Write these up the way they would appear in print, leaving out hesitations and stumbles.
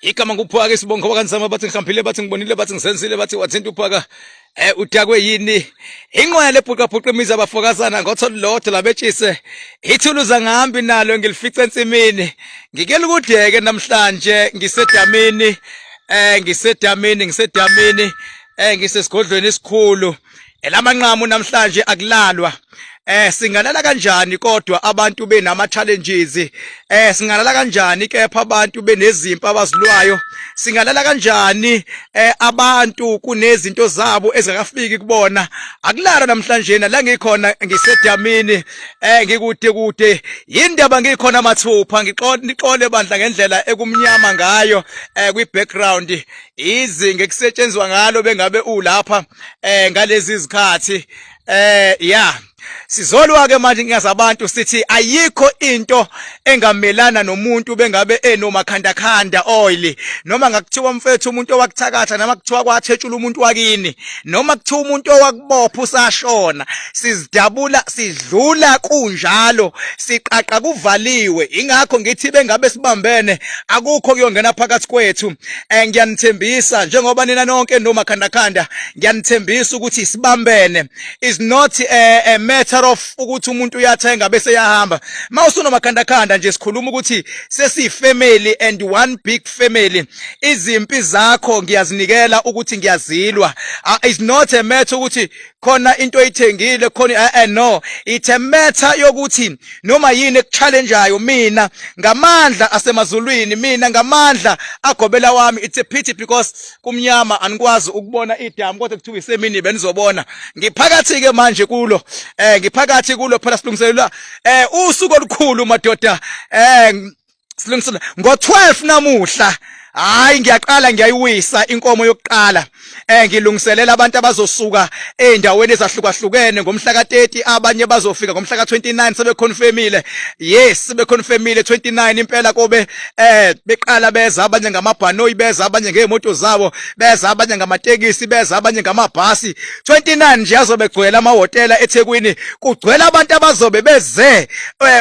Igama nguphaka isibongo wakanzama bathi ngihambile bathi ngibonile bathi ngisenzile bathi wathinta uphaka udakwe yini inqoya lebhuqabhuqa imizi abafokazana ngotho lodwa labetshise ithuluza ngihambi nalo ngilifice ensimini ngikela ukudeke namhlanje ngisedamini ngisedamini ngisedamini ngisesigodlweni esikhulu elamanqamu namhlanje akulalwa. Singalala kanjani kodwa abantu benama challenges? Singalala kanjani kepha abantu benezimpi abazilwayo? Singalala kanjani abantu kunezinto zabo ezingakafiki kubona? Akulala namhlanje la ngikhona ngisedamini, ngikude kude yindaba ngikhona mathupha. Ngixole bandla ngendlela ekumnyama ngayo kwi background, izinga ekusetshenzwa ngalo bengabe ulapha ngalezi zikhathi. Ya, sizolwa ke manje ngingazabantu sithi ayikho into engamelana nomuntu bengabe enomakhandakhanda oil, noma ngakuthiwa mfethu umuntu owakuthakatha, noma kuthiwa kwathetshula umuntu wakini, noma kuthiwa umuntu owakubopha usashona. Sizidabula sidlula kunjalo, siqaqa kuvaliwe. Ingakho ngithi bengabe sibambene akukho kuyongena phakathi kwethu. Ngiyanithembisa njengoba nina nonke nomakhandakhanda, ngiyanithembisa ukuthi sibambene is not a matter of ukuthi umuntu uyathenga bese yahamba. Mawusunomakhandakhanda nje, sikhuluma ukuthi sesiyifamily and one big family. Izimpi zakho ngiyazinikela ukuthi ngiyazilwa. Is not a matter ukuthi khona into oyithengile khona, no, it's a matter yokuthi noma yini ekuchallengeayo, mina ngamandla asemazulwini, mina ngamandla agobela wami. It's a pity because kumnyama, anikwazi ukubona idamu, kodwa kuthiwa isemini benizobona. Ngiphakathi ke manje kulo, ngiphakathi kulo phela. Silungiselelwa usuku olukhulu madoda, silungisela ngo12 namuhla. Hayi, ngiyaqala ngiyayiwisa inkomo yokuqala. Ngilungiselela abantu abazosuka eindaweni ezahlukahlukene ngomhla ka30, abanye bazofika ngomhla ka29 sebeconfirmile. Yes, sebeconfirmile 29 impela kobe beqala beza, abanye ngamabhanoyi beza, abanye ngeemoto zabo beza, abanye ngamatekisi beza, abanye ngamabhasi. 29 nje azobe gcwele amahhotela eThekwini, kugcwele abantu abazobe beze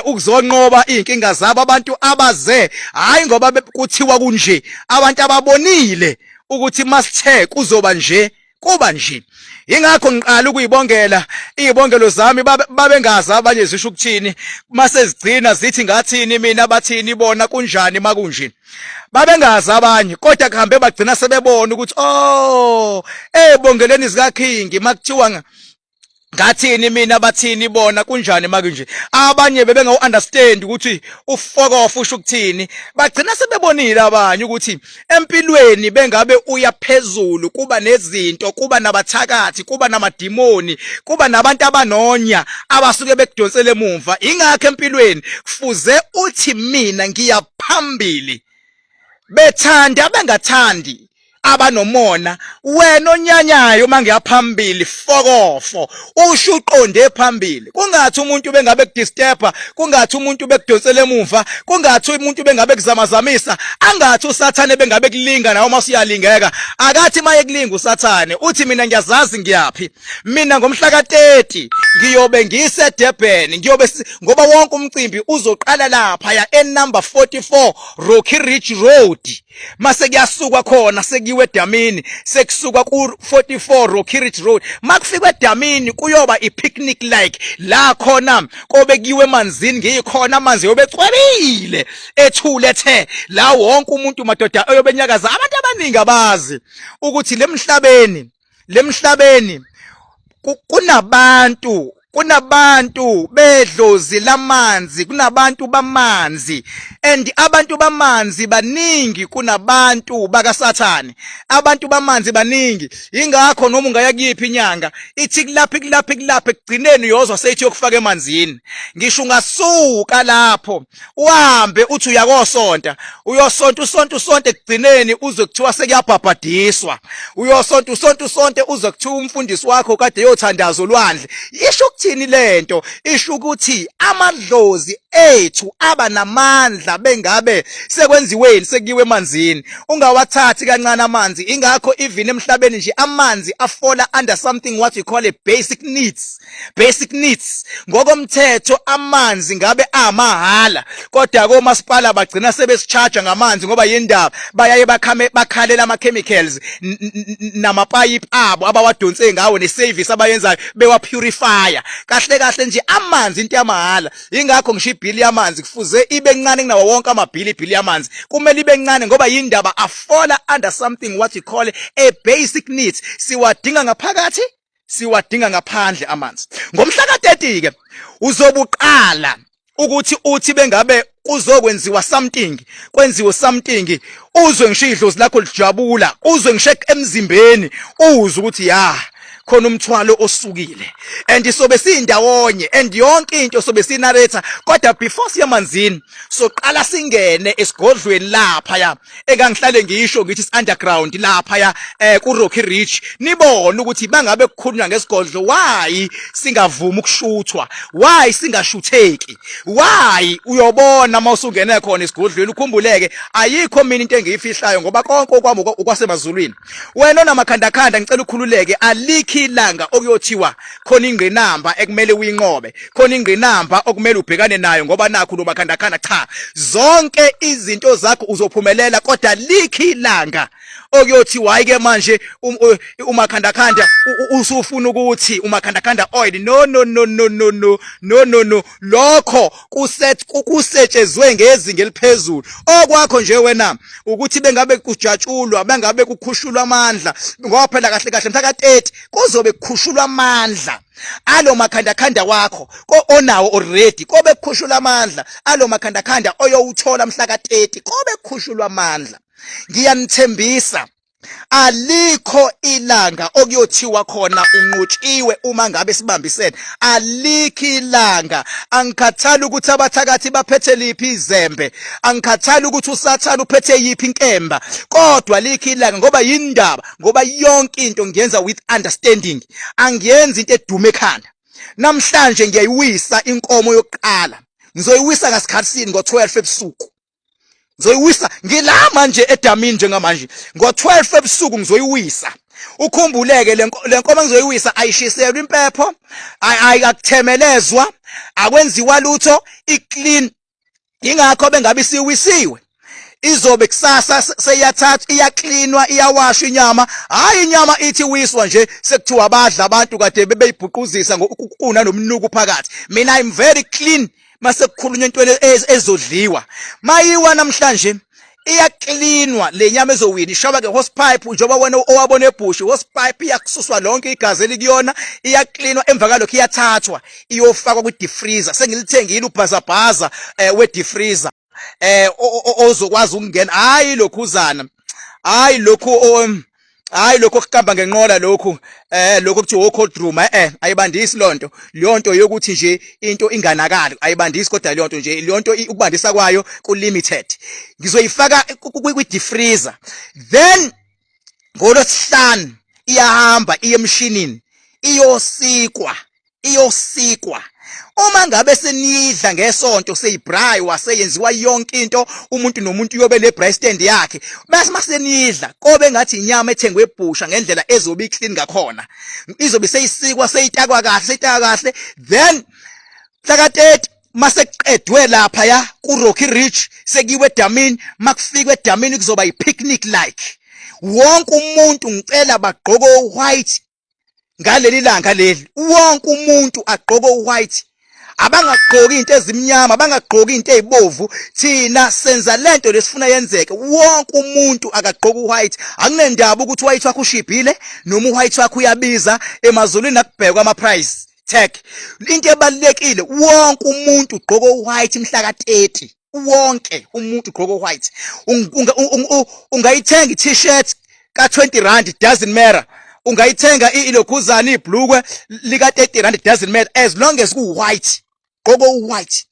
ukuzonqoba izinkinga zabo, abantu abaze hayi ngoba kuthiwa kunje, abantu ababonile ukuthi masithe kuzoba nje kuba nje. Ingakho ngiqala ukuyibongela izibongelo zami, babengazi abanye zisho ukuthini, mase zigcina zithi ngathini mina bathini bona kunjani makunje. Babengazi abanye, kodwa kuhambe bagcina sebebona ukuthi oh, ebongeleni zika King makuthiwa ngathini mina bathini bona kunjani makunje. Abanye bebengawu understand ukuthi ufokof usho ukuthini, bagcina sebebonile abanye ukuthi empilweni bengabe uya phezulu kuba nezinto, kuba nabathakathi, kuba namadimoni, kuba nabantu abanonya abasuke bekudonsela emumva. Ingakho empilweni kufuze uthi mina ngiya phambili, bethanda bengathandi abanomona. Wena onyanyayo uma ngiyaphambili, fokofo, usho uqonde phambili. Kungathi umuntu bengabe kudisturba, kungathi umuntu bekudonsela emuva, kungathi umuntu bengabe kuzamazamisa, angathi usathane bengabe kulinga nawe uma usuyalingeka. Akathi maye kulinga usathane, uthi mina ngiyazazi ngiyaphi. Mina ngomhla ka30 ngiyobe ngise Durban, ngiyobe ngoba wonke umcimbi uzoqala lapha ya e number 44 Rocky Ridge Road. Mase kuyasukwa khona sekuyiwe edamini, sekusuka ku 44 Rocky Ridge Road, makufikwa edamini kuyoba i picnic like la khona kobe kuyiwe emanzini, ngiyikhona amanzi yobe cwebile ethule the la wonke umuntu madoda oyobenyakaza. Abantu abaningi abazi ukuthi lemhlabeni kunabantu bedlozi lamanzi, kunabantu bamanzi, and abantu bamanzi baningi kunabantu bakaSathane. Abantu bamanzi baningi, ingakho noma ungaya kuyiphi inyanga ithi kulaphi kulaphi kulaphi, ekugcineni uyozwa seyithi yokufaka emanzini. Ngisho ungasuka lapho uhambe uthi uyakosonta, uyosonta usonta usonta, ekugcineni uzwe kuthiwa sekuyabhabhadiswa. Uyosonta usonta usonte, uzwe kuthiwa umfundisi wakho kade yothandaza olwandle. Isho Isho ukuthini lento? Isho ukuthi amadlozi ethu aba namandla bengabe sekwenziweni, sekuyiwe emanzini. Ungawathathi kancane amanzi. Ingakho even emhlabeni nje amanzi afola under something what we call a basic needs. Basic needs ngokomthetho, amanzi ngabe amahhala, kodwa komasipala bagcina sebesicharge ngamanzi. Ngoba yindaba bayaye bakhame bakhalela ama chemicals namapayipi abo abawadonse ngawo, neservice abayenzayo bewa purifyer. Kahle kahle nje amanzi into yamahhala. Ingakho ngisho ibhili yamanzi kufuze ibe ncane kunawo wonke amabhili. Ibhili yamanzi kumele ibe ncane ngoba yindaba afola under something what you call a basic needs. Siwadinga ngaphakathi, siwadinga ngaphandle amanzi. Ngomhla ka-30 ke uzobuqala ukuthi uthi bengabe kuzokwenziwa something, kwenziwe something, uzwe ngisho idlozi lakho lijabula, uzwe ngisho emzimbeni, uzwe ukuthi ya, khona umthwalo osukile. And sobe sindawonye and yonke into sobe sinarrator. Kodwa before siyamanzini, soqala singene esigodlweni lapha ya engangihlale ngisho ngithi underground lapha ya ku Rocky Ridge, nibone ukuthi bangabe kukhulunywa ngesigodlo, why singavumi ukushuthwa, why singashutheki, why. Uyobona mawusungene khona esigodlweni. Ukhumbuleke, ayikho mina into engiyifihlayo ngoba konke okwami okwasemazulwini. Wena onamakhandakhanda, ngicela ukhululeke. Alikho ilanga okuyothiwa khona ingqinamba ekumele uyinqobe, khona ingqinamba okumele ubhekane nayo ngoba nakho nomakhandakhanda. Cha, zonke izinto zakho uzophumelela, kodwa likho ilanga okuyothi hayi ke manje umakhandakhanda usufuna ukuthi umakhandakhanda oil. No, no, no, no, no, no, no, no, no. Lokho kuset kusetshezwe ngezinga eliphezulu. Okwakho nje wena ukuthi bengabe kujatshulwa, bengabe kukhushulwa amandla, ngoba phela kahle kahle mhla ka-30 kuzobe kukhushulwa amandla alo makhandakhanda wakho ko onawo already. Kobe kukhushulwa amandla alo makhandakhanda oyowuthola mhla ka-30, kobe kukhushulwa amandla. Ngiyanithembisa, alikho ilanga okuyothiwa khona unqotshiwe uma ngabe sibambisene. Alikho ilanga. Angikhathali ukuthi abathakathi baphethe liphi izembe, angikhathali ukuthi uSathane uphethe yiphi inkemba, kodwa likho ilanga. Ngoba yindaba? Ngoba yonke into ngiyenza with understanding, angiyenzi into eduma ekhanda. Namhlanje ngiyayiwisa inkomo yokuqala. Ngizoyiwisa ngasikhathi ngo-12 ebusuku. Ngizoyiwisa ngila manje edamini njengamanje ngo-12 ebusuku ngizoyiwisa. Ukhumbuleke, le nkomo ngizoyiwisa ayishiselwa impepho, ayikakuthemelezwa, akwenziwa lutho, i-clean. Ingakho bengabe isiwisiwe, izobe kusasa seyathathwa, iyaklinwa, iyawashwa inyama. Hayi, inyama ithi wiswa nje sekuthiwa badla abantu kade bebeyibhuquzisa ngokukuna nomnuku phakathi. Mina I'm very clean mase kukhulunywa entweni ezodliwa. Mayiwa namhlanje iyaklinwa le nyama ezowina, ishaba ke hosepipe njengoba wena owabona ebhushi. Hosepipe iyakususwa lonke igazi elikuyona, iyaklinwa. Emva kalokho iyathathwa iyofakwa kwi-deep freezer. Sengilithengile ubhazabhaza we-deep freezer ozokwazi ukungena, hayi lokhuzana, hayi lokhu, hayi lokho okuhamba ngenqola, lokho kuthiwa cold room. Ayibandisi lonto, leyo nto yokuthi nje into inganakali ayibandisi, kodwa leyo nto nje, leyo nto ukubandisa kwayo ku limited. Ngizoyifaka kwi deep freezer, then ngolwesihlanu iyahamba iye emshinini, iyosikwa, iyosikwa. Uma ngabe senidla ngesonto, seyibrayiwa, seyenziwa yonke into, umuntu nomuntu uyobe ne-braai stand yakhe. Bese masenidla kobe ngathi inyama ethengwe ebhusha ngendlela ezobe iclean ngakhona. Izobe seyisikwa, seyitakwa kahle, seyitakwa kahle. Then mhla ka-30 mase kuqedwe lapha ya ku-Rocky Ridge, sekuyiwe edamini. Makufikwe edamini kuzoba yi-picnic like. Wonke umuntu ngicela bagqoke white ngaleli langa leli. Wonke umuntu agqoke white, abangagqoki into ezimnyama, abangagqoki into ezibovu. Thina senza lento lesifuna yenzeke. Wonke umuntu akagqoke white, akunendaba ukuthi white wakho ushibhile noma white wakho uyabiza. Emazulwini akubhekwa ama price tag. Into ebalulekile, wonke umuntu ugqoke white mhla ka30. Wonke umuntu ugqoke white. Ungayithenga i-t-shirt ka-20 rand, it doesn't matter. Ungayithenga ilokhuzana, ibhlukwe lika 30 rand, it doesn't matter, as long as ku white, gqoke white.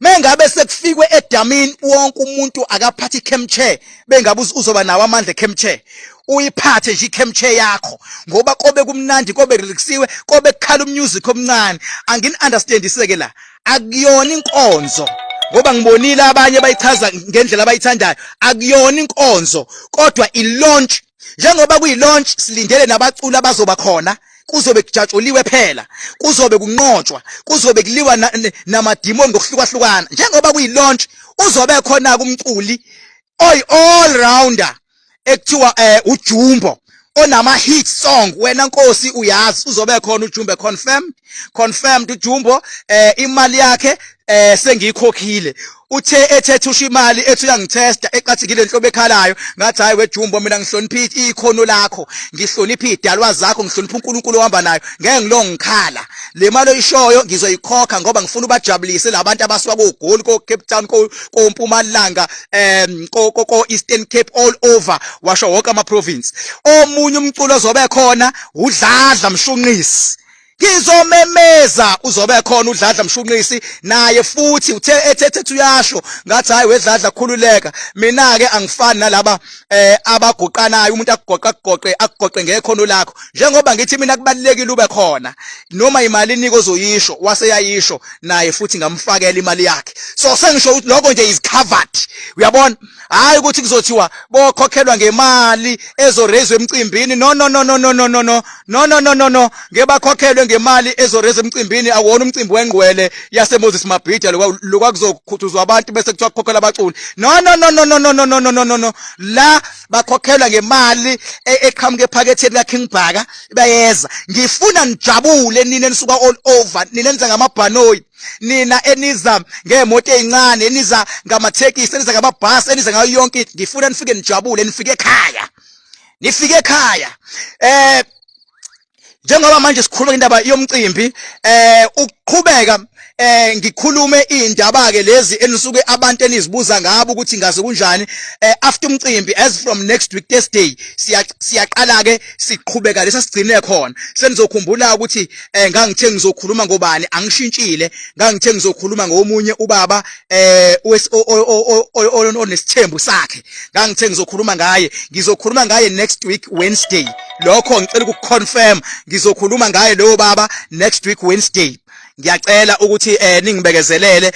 Mengabe sekufikwe edamini, wonke umuntu akaphathe i-camp chair bengabe uzoba nawo amandla e-camp chair. Uyiphathe nje i-camp chair yakho ngoba kobe kumnandi, kobe relaxiwe, kobe kukhala umusic omncane. Angini understandiseke la, akuyona inkonzo ngoba ngibonile abanye bayichaza ngendlela abayithandayo. Akuyona inkonzo kodwa i-launch. Njengoba kuyi-launch, silindele nabaculi abazoba khona. Kuzobe kujatshuliwe phela, kuzobe kunqotshwa, kuzobe kuliwa namadimoni ngokuhlukahlukana. Njengoba kuyi-launch, uzobe khona kumculi oyi all rounder ekuthiwa uJumbo, onama hit song. Wena Nkosi uyazi, uzobe khona uJumbo, confirmed uJumbo. Imali yakhe sengiyikhokhile. Uthe ethethe usho imali, ethi uyangitesta, eqathikile inhlobo ekhalayo. Ngathi, "Hayi weJumbo, mina ngihlonipha ikhono lakho, ngihlonipha idalwa zakho, ngihlonipha uNkulunkulu ohamba nayo. Ngeke ngilo ngikhala le mali oyishoyo, ngizoyikhokha ngoba ngifuna ubajabulise labantu abasuka koGoli, ko Cape Town, ko koMpumalanga, ko Eastern Cape, all over," washo wonke ama province. Omunye umculo ozobe khona uDladla Mshunqisi, "Ngizomemeza." Uzobe khona uDladla Mshunqisi naye futhi. Uthe ethethe uyasho, ngathi, "Hayi wedladla, khululeka. Mina ke angifani nalaba abagoqanayo. Umuntu akugoqa, akugoqe, akugoqe ngekhono lakho. Njengoba ngithi mina kubalekile ube khona, noma imali iniko ozoyisho." Waseyayisho naye futhi, ngamfakela imali yakhe. So sengisho ukuthi lokho nje is covered, uyabona? Hayi ukuthi kuzothiwa bokhokhelwa ngemali ezorezwa emcimbini. No, no, no, no, no, no, no, no, no, no, no, no, no. Ngeke bakhokhelwe ngemali ezorezwa emcimbini. Awona umcimbi wengqwele yase Moses Mabhida lokwa kuzokhuthuzwa abantu bese kuthiwa kukhokhelwa abaculi. No, no, no, no, no, no, no, no, no, no, no, no. La bakhokhelwa ngemali eqhamuka ephaketheni ka King Bhaka, bayeza. Ngifuna nijabule nina enisuka all over, nina enza ngamabhanoyi, nina eniza ngemoto ezincane, eniza ngamathekisi, eniza ngamabhasi, eniza ngayo yonke into. Ngifuna nifike nijabule, nifike ekhaya, nifike ekhaya. Njengoba manje sikhuluma indaba yomcimbi, ukuqhubeka ngikhulume indaba ke lezi enisuke abantu enizibuza ngabo ukuthi ngaze kunjani after umcimbi. As from next week Thursday, siyaqala ke, siqhubeka lesa sigcine khona. Senizokhumbula ukuthi ngangithe ngizokhuluma ngobani. Angishintshile, ngangithe ngizokhuluma ngomunye ubaba onesithembu sakhe. Ngangithe ngizokhuluma ngaye, ngizokhuluma ngaye next week Wednesday. Lokho ngicela ukuconfirm, ngizokhuluma ngaye lowo baba next week Wednesday. Ngiyacela ukuthi ningibekezelele,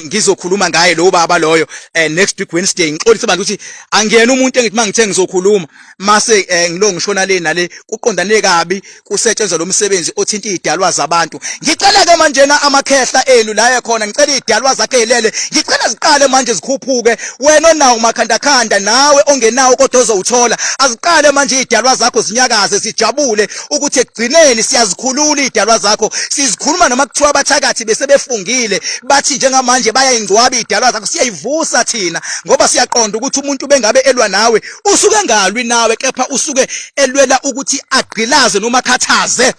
ngizokhuluma ngaye lo baba loyo next week Wednesday. Ngixolise bantu ukuthi angiyena umuntu engithi mangithe ngizokhuluma mase ngilo ngishona le nale, kuqondane kabi. Kusetshenzwa lo msebenzi othinta idalwa zabantu. Ngicela ke manje na amakhehla enu la ekhona, ngicela idalwa zakhe elele, ngicela ziqale manje zikhuphuke. Wena onawo makhandakhanda, nawe ongenawo kodwa ozowuthola, aziqale manje idalwa zakho zinyakaze, sijabule ukuthi ekugcineni siyazikhulula idalwa zakho. Sizikhuluma noma kuthiwa abathakathi bese befungile, bathi njengamanje bayayingcwaba idalwa zakho. Siyayivusa thina ngoba siyaqonda ukuthi umuntu bengabe elwa nawe, usuke engalwi nawe, kepha usuke elwela ukuthi agqilaze noma akhathaze.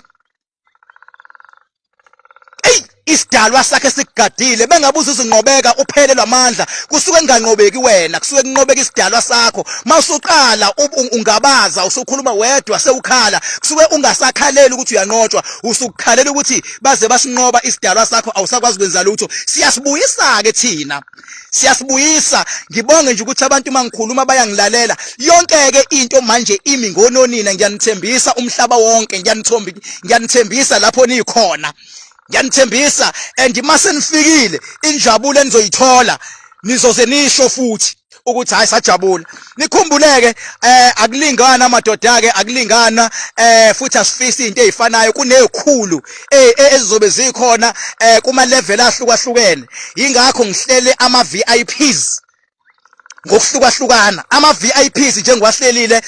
Ey, isidalwa sakhe sikugadile. Bengabuza izinqobeka, uphelelwa amandla. Kusuke kunganqobeki wena, kusuke kunqobeka isidalwa sakho. Mawusuqala ungabaza, usukhuluma wedwa, sewukhala, kusuke ungasakhaleli ukuthi uyanqotshwa, usukhalela ukuthi baze basinqoba isidalwa sakho, awusakwazi kwenza lutho. Siyasibuyisa ke thina, siyasibuyisa. Ngibonge nje ukuthi abantu mangikhuluma bayangilalela. Yonke ke into manje imi ngononina. Ngiyanithembisa umhlaba wonke, ngiyanithombi, ngiyanithembisa lapho nikhona, ngiyanithembisa. And mase nifikile, injabulo enizoyithola nizoze nisho futhi ukuthi hayi, sajabula. Nikhumbuleke, akulingana amadoda ke, akulingana futhi asifisi into ezifanayo. Kunezikhulu ezizobe zikhona kuma level ahlukahlukene. Ingakho ngihlele ama VIPs ngokuhlukahlukana. Ama VIPs njengiwahlelile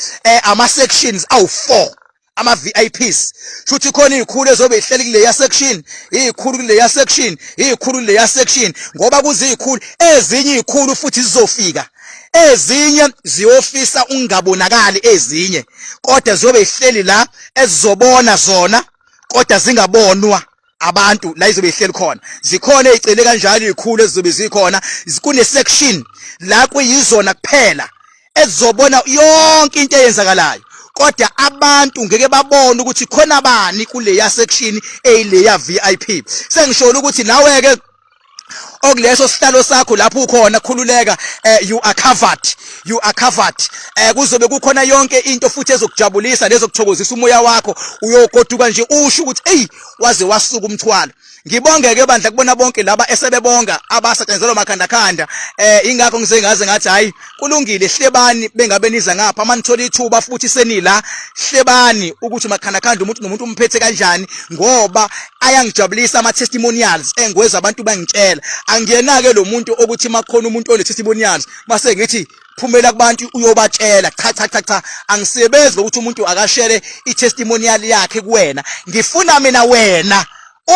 ama sections awu4 ama VIPs, shuthi khona izikhulu ezobe ihleli kuleya section, izikhulu kuleya section, izikhulu kuleya section, ngoba kuzikhulu ezinye, izikhulu futhi zizofika, ezinye ziyofisa ungabonakali, ezinye kodwa ziyobe ihleli la, ezizobona zona kodwa zingabonwa abantu la izobe ihleli khona. Zikhona ezicele kanjalo izikhulu ezizobe zikhona. Kune section la kuyizona kuphela ezizobona yonke into eyenzakalayo, kodwa abantu ngeke babone ukuthi khona bani kuleya section eyileya VIP. Sengisholo ukuthi nawe ke Okuleso sihlalo sakho lapho ukhona, khululeka, you are covered, you are covered. Kuzobe kukhona yonke into futhi ezokujabulisa nezokuthokozisa umoya wakho. Uyogoduka nje usho ukuthi, "Ey, waze wasuka umthwalo." Ngibonge ke bandla kubona bonke laba esebebonga abasetshenzelwa makhandakhanda. Ingakho ngisengaze ngathi, hayi, kulungile, hlebani bengabe niza ngapha manithola ithuba futhi senila, hlebani ukuthi makhandakhanda umuntu nomuntu umphethe kanjani, ngoba ayangijabulisa ama testimonials engweza abantu bangitshela. Angiyena ke lo muntu okuthi makhona umuntu one testimonials mase ngithi, "Phumela kubantu uyobatshela." Cha, cha, cha, cha, angisebenzi ngokuthi umuntu akashare i-testimonial yakhe kuwena. Ngifuna mina wena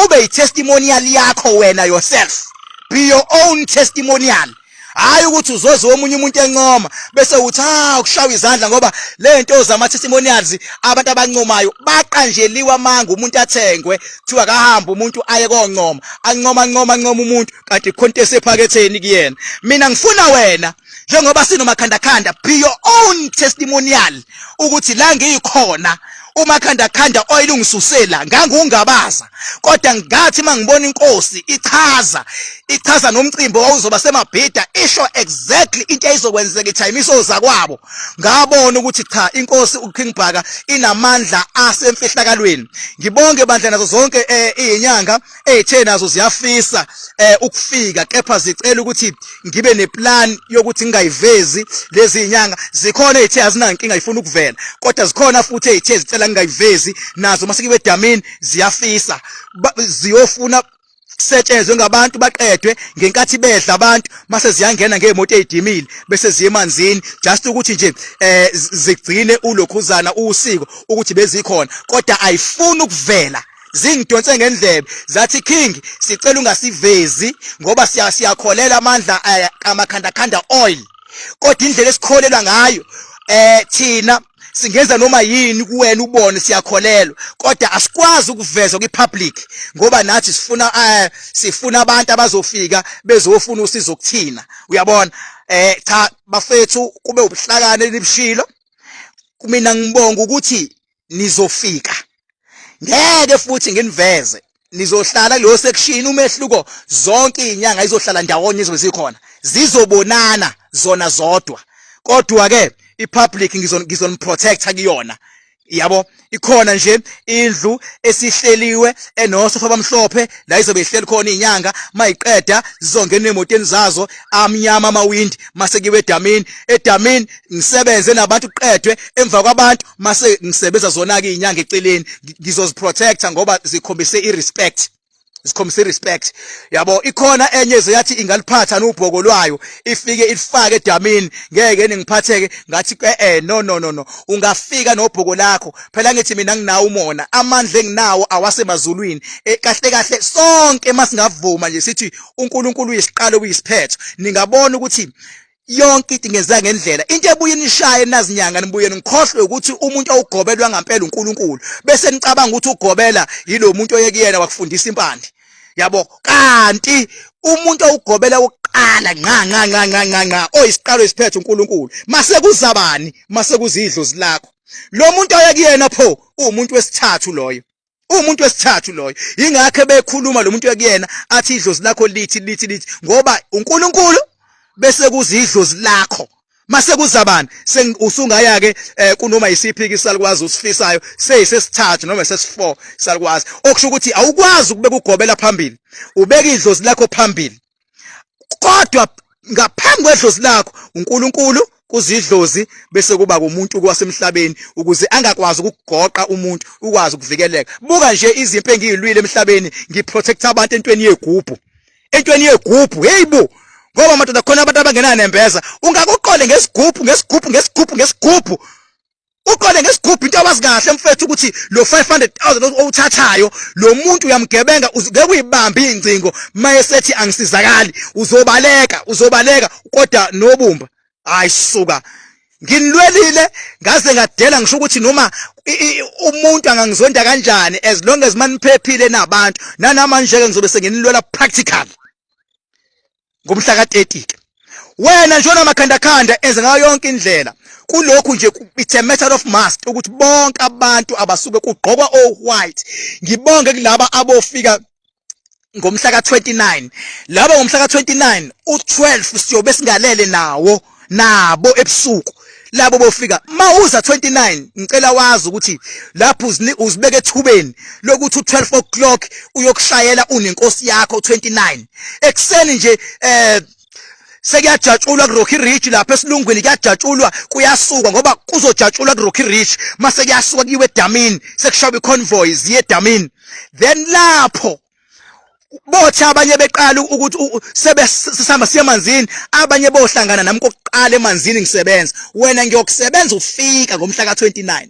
ube i-testimonial yakho wena yourself. Be your own testimonial. Hayi ukuthi uzozwa omunye umuntu encoma bese uthi, "Ah, ukushawa izandla," ngoba le nto zama testimonials, abantu abancomayo baqanjeliwe amanga. Umuntu athengwe, kuthiwa akahamba umuntu aye koncoma, ancoma, ncoma, ncoma umuntu, kanti khonto esephaketheni kuyena. Mina ngifuna wena, njengoba sinomakhandakhanda, be your own testimonial ukuthi la ngiyikhona umakhandakhanda oyilungisusela ngangungabaza, kodwa ngathi mangibona inkosi ichaza, ichaza nomcimbi owawuzoba semabhida, isho exactly into eyizokwenzeka, ithayimiso zakwabo, ngabona ukuthi cha, inkosi uKing Bhaka inamandla asemfihlakalweni. Ngibonge bandla nazo zonke izinyanga ezithe nazo ziyafisa ukufika, kepha zicela ukuthi ngibe neplan yokuthi ngingayivezi lezi inyanga. Zikhona ezithe azinankinga, ifuna ukuvela, kodwa zikhona futhi ezithe zicela ngingayivezi nazo. Mase kibe damini ziyafisa, ziyofuna setshenzwe ngabantu baqedwe ngenkathi bedla abantu, mase ziyangena ngemoto ezidimile bese ziye emanzini, just ukuthi nje zigcine ulokhuzana usiko ukuthi bezikhona, kodwa ayifuni ukuvela. Zingidonse ngendlebe zathi, "King, sicela ungasivezi ngoba siyakholela amandla kamakhandakhanda oil, kodwa indlela esikholelwa ngayo, thina singenza noma yini kuwena ubone siyakholelwa, kodwa asikwazi ukuveza kwipublic ngoba nathi sifuna abantu abazofika bezofuna usizo kuthina." Uyabona, cha bafethu, kube ubuhlakane nibushilo. Mina ngibonga ukuthi nizofika, ngeke futhi nginiveze, nizohlala kuleyo section. Umehluko, zonke izinyanga izohlala ndawonye, izobe zikhona, zizobonana zona zodwa, kodwa ke ipublic ngizoniprotecta kuyona, yabo. Ikhona nje indlu esihleliwe enosofa abamhlophe la izobe ihleli khona izinyanga. Mayiqeda zizongena emotweni zazo, amnyama amawindi, mase kiwe edamini. Edamini ngisebenze nabantu, qedwe emva kwabantu mase ngisebenza zona ke izinyanga eceleni. Ngizoziprotecta ngoba zikhombise irespect, zikhombisa irespect, yabo. Ikhona enye ezoyathi ingaliphatha nobhoko lwayo, ifike ilifake edamini, ngeke ningiphatheke. Ngathi, "No, no, no, no, ungafika nobhoko lakho phela." Ngithi mina nginawo umona, amandla enginawo awasemazulwini. Kahle kahle sonke masingavuma nje sithi uNkulunkulu uyisiqalo, uyisiphetho, ningabona ukuthi yonke into ingenzeka ngendlela. Into ebuye nishaye nazinyanga, nibuye nikhohlwe ukuthi umuntu owugobelwa ngempela uNkulunkulu, bese nicabanga ukuthi ugobela yilo muntu oyekuyena wakufundisa impande, yabo, kanti umuntu owugobela wokuqala nqa nqa nqa nqa nqa nqa, oyisiqalo isiphetho, uNkulunkulu. Mase kuzabani? Mase kuzidlozi lakho. Lo muntu oyekuyena pho umuntu wesithathu loyo, umuntu wesithathu loyo. Ingakho bekhuluma lo muntu ekuyena athi idlozi lakho lithi lithi lithi, ngoba uNkulunkulu bese kuzidlozi lakho, mase kuzabani? Usungaya ke kunoma yisiphi isalikwazi usifisayo, seyisesithathu noma sesi4 salikwazi. Okusho ukuthi awukwazi ukubeka ugobela phambili, ubeka idlozi lakho phambili, kodwa ngaphambi kwedlozi lakho uNkulunkulu, kuzidlozi, bese kuba kumuntu kwasemhlabeni, ukuze angakwazi ukugoqa umuntu, ukwazi ukuvikeleka. Buka nje izimpi engiyilwile emhlabeni, ngiprotect abantu entweni yegubhu, entweni yegubhu. Hey bo, ngoba madoda khona abantu abangenanembeza, ungakuqole ngesigubhu, ngesigubhu, ngesigubhu, ngesigubhu, uqole ngesigubhu into awazi kahle mfethu ukuthi lo 500,000 owuthathayo lo muntu uyamgebenga, ngeke uyibambe ingcingo mayesethi angisizakali, uzobaleka, uzobaleka, kodwa nobumba, hayi suka. Nginilwelile ngaze ngadela. Ngisho ukuthi noma umuntu angangizonda kanjani, as long as maniphephile nabantu nanamanje ke ngizobe senginilwela practical ngomhla ka-30 ke. Wena nje onamakhandakhanda, enze ngayo yonke indlela kulokhu nje. It's a matter of must ukuthi bonke abantu abasuke kugqokwa o white. Ngibonge kulaba abofika. Ngomhla ka-29 laba, ngomhla ka-29 u-12 siyobe singalele nawo nabo ebusuku labo bofika. Mawuza 29, ngicela wazi ukuthi lapho uzibeka ethubeni lokuthi u12 o'clock uyokushayela unenkosi yakho 29 ekuseni nje. Sekuyajatshulwa ku-Rocky Ridge lapha esilungwini, kuyajatshulwa, kuyasukwa ngoba kuzojatshulwa ku-Rocky Ridge. Mase kuyasuka kuyiwe edamini, sekushawa i-convoy ziye edamini. Then lapho bothi abanye beqala ukuthi sebe sisihamba siye emanzini, abanye bohlangana nami kokuqala emanzini ngisebenza. Wena ngiyokusebenza ufika ngomhla ka-29,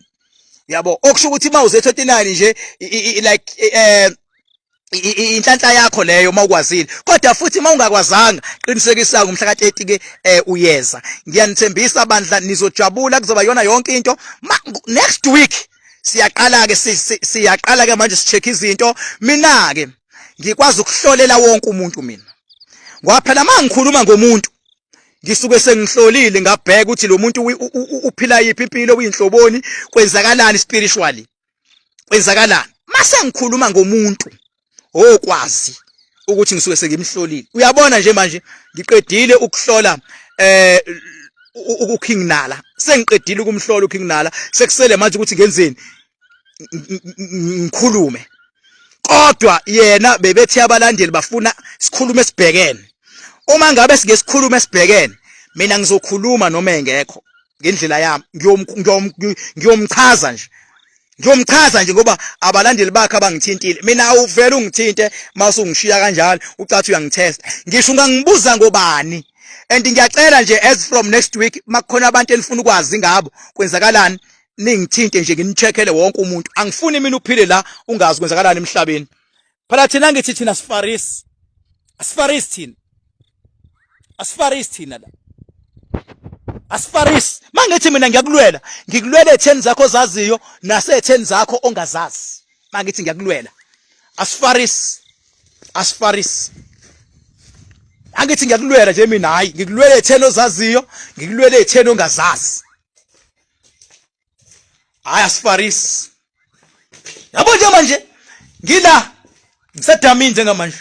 yabo. Okusho ukuthi uma uze 29 nje, like inhlanhla yakho leyo uma ukwazile, kodwa futhi uma ungakwazanga, qinisekisa ngomhla ka-30 ke uyeza. Ngiyanithembisa bandla, nizojabula, kuzoba yona yonke into. Next week siyaqala ke, siyaqala ke manje si-check izinto. Mina ke ngikwazi ukuhlolela wonke umuntu mina, ngoba phela uma ngikhuluma ngomuntu ngisuke sengihlolile, ngabheka ukuthi lo muntu uphila yiphi impilo, uyinhloboni, kwenzakalani spiritually, kwenzakalani. Mase ngikhuluma ngomuntu okwazi ukuthi ngisuke sengimhlolile. Uyabona nje manje ngiqedile ukuhlola uKing Nala, sengiqedile ukumhlola uKing Nala. Sekusele manje ukuthi ngenzeni, ngikhulume. Kodwa yena bebethi abalandeli bafuna sikhulume sibhekene. Uma ngabe sike sikhulume sibhekene, mina ngizokhuluma noma engekho ngendlela yami, ngiyomchaza nje, ngiyomchaza nje, ngoba abalandeli bakhe abangithintile. Mina awuvele ungithinte mase ungishiya kanjalo, ucathi uyangithesta. Ngisho ungangibuza ngobani. And ngiyacela nje, as from next week, makukhona abantu enifuna ukwazi ngabo kwenzakalani, ningithinte nje, nginicheckele wonke umuntu. Angifuni mina uphile la ungazi kwenzakalani emhlabeni. Phela thina ngithi thina sifarisi, asifarisi thina, asifarisi thina la, asifarisi. Mangithi mina ngiyakulwela, ngikulwela etheni zakho ozaziyo nasetheni zakho ongazazi. Mangithi ngiyakulwela, asifarisi, asifarisi. Angithi ngiyakulwela nje mina, hayi, ngikulwela etheni ozaziyo, ngikulwela etheni ongazazi. Hayi, asifarisi, yabo. Nje manje ngila ngisedamini njengamanje,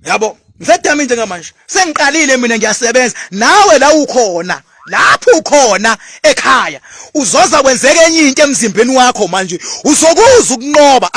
yabo, ngisedamini njengamanje, sengiqalile mina ngiyasebenza. Nawe la ukhona, lapho ukhona ekhaya, uzoza kwenzeka enye into emzimbeni wakho manje, uzokuza ukunqoba.